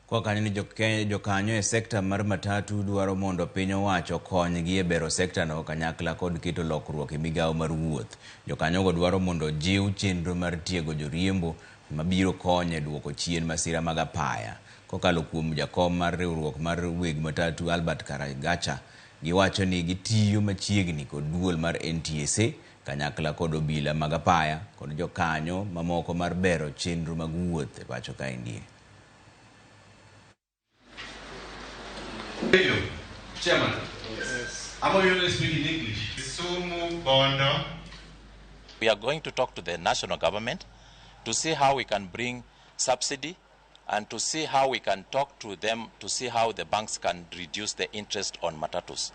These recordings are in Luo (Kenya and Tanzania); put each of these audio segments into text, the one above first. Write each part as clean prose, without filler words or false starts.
Koa kanyo ni jokanyo e sekta mar matatu dwaro mondo piny owacho okonygi e bero sektano kanyakla kod keto lokruok e migawo mar wuoth. Jokanyogo dwaro mondo ojiw chenro mar tiego joriembo mabiro konyo e duoko chien masira mag apaya. Kokalo kuom jakom mar riwruok mar weg matatu Albert Karagacha, giwacho ni gitiyo machiegni kod duol mar NTSA kanyakla kod obila mag apaya kod jokanyo mamoko mar bero chenro mag wuoth e pacho kaendi. Chairman. Yes. I'm going to speak in English. Kisumu, Bondo. We are going to talk to the national government to see how we can bring subsidy and to see how we can talk to them to see how the banks can reduce the interest on matatus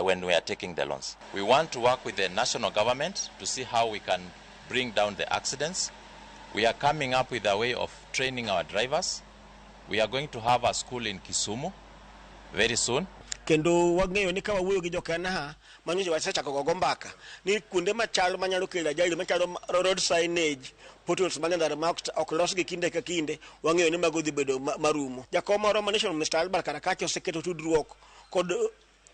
when we are taking the loans. We want to work with the national government to see how we can bring down the accidents. We are coming up with a way of training our drivers. We are going to have a school in Kisumu very soon. Kendo wang'eyo ni ka wawuoyo gi jokenaha manyocha wasechako gogo mbaka ni kuonde machalo manyalo kelo ajali machalo road signage, potholes mane ndara ma ok los gi kinde ka kinde, wang'eyo ni mago dhi bedo marumo. Jakom moro ma national, Mr. Albert Karakacha, oseketo tudruok kod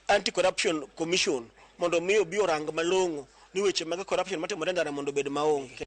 Anti Corruption Commission mondo mi obi orang malong'o ni weche mag corruption matimore e ndara mondo obed maonge.